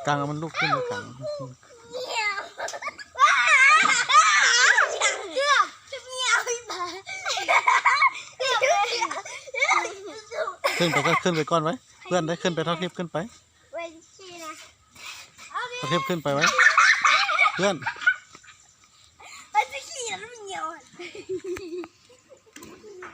ກາງ ເອົາມັນລຸກຂຶ້ນກາງ. ຂຶ້ນໄປ ຂຶ້ນໄປກ່ອນໄວ້ ເພື່ອນໄດ້. ຂຶ້ນໄປ ທ້າວທິບ ຂຶ້ນໄປ. ທ້າວທິບ ຂຶ້ນໄປໄວ້ ເພື່ອນ.